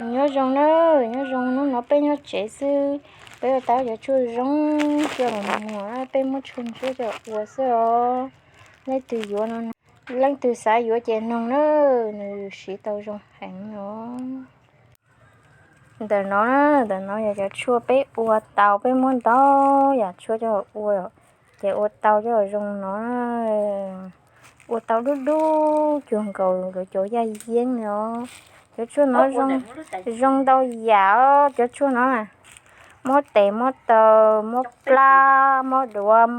Nyob zoo na, nyob zoo, hnub no peb nyob tsev xwb, peb ua tau cov tshuaj zoo coj los muag, peb muab tshuaj ntshiab coj ua xwb os. Leej twg yuav no, leej twg xav yuav ces noog na, nws siv tau zoo heev os. Ntawm no, ntawm no yog cov tshuaj peb ua tau, peb muab ntau yam tshuaj coj ua, ces ua tau coj zoo no. Ua tau dub dub cuag nkaus cov yaj yeeb no. Cov tshuaj no zoo ntau yam os, cov tshuaj no. Muab tes muab taw, muab plab, muab duav,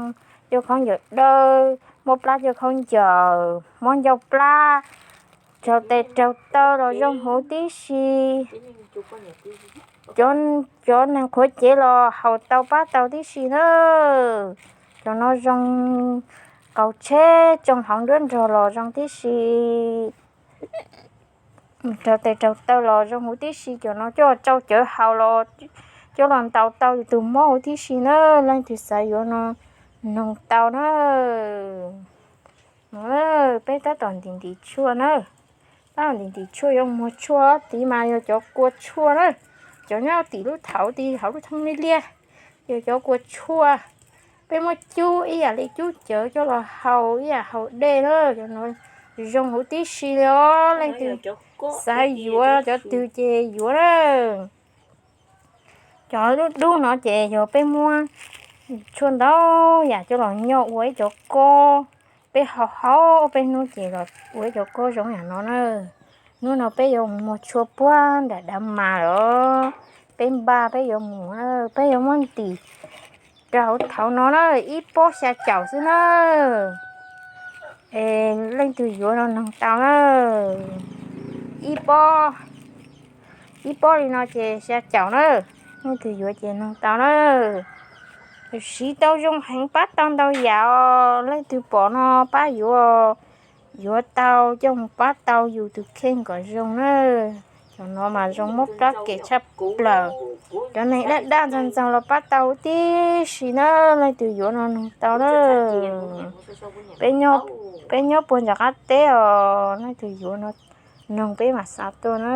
coj khaub ncaws dawb, muab plab coj khaub ncaws, muab ncauj plab, raug tes raug taw los zoo huv tib si. Cov neeg qhuav cev los haus tau pab tau tib si na. Cov no zoo, qaug tsheb tsoo hauv nruab nrog los zoo tib si. Raug tes raug taw los zoo huv tib si, cov no coj tsau cawv haus los, coj los ntaus tau yus tus mob huv tib si na. Leej twg xav yuav no noog tau na. Peb tab tom ntim ntim tshuaj na. Tab tom ntim ntim tshuaj yuav muag tshuaj, tid mas yog cov kua tshuaj na. Cov nyob tim lub thaum tid hauv lub thoob liab liab, yog cov kua tshuaj. Peb muab cub ib yam li cub cawv coj los haus ib yam haus dej na. Cov no zoo huv tib si li os. Leej twg xav yuav cov twg ces yuav na. Cov dub dub no ces yog peb muab tshuaj ntau yam coj los nyoj ua ib cov kob. Peb haus haus peb hnub ces los ua ib cov kob zoo yam no na. Hnub no peb yuav muag tshuaj puag nram dav mas los, peb npaj peb yuav mus, peb yuav muab ntim rau hauv thaum no na, ib pob xya caum xwb na. Es leej twg yuav no noog tau na. Ib pob, ib pob li no ces xya caum na. Leej twg yuav ces noog tau na. Siv tau zoo heev, pab tau ntau yam os. Leej twg pom no pab yuav, yuav tau coj mus pab tau yus tus kheej kom zoo na. Cov no mas zoo muab plab kev tshaj plaws. Cov neeg daj daj ntxaug ntxaug los pab tau huv tib si na. Leej twg yuav no noog tau na. Peb nyob puag nram qab teb os, leej twg yuav no noog peb mam xa tuaj na.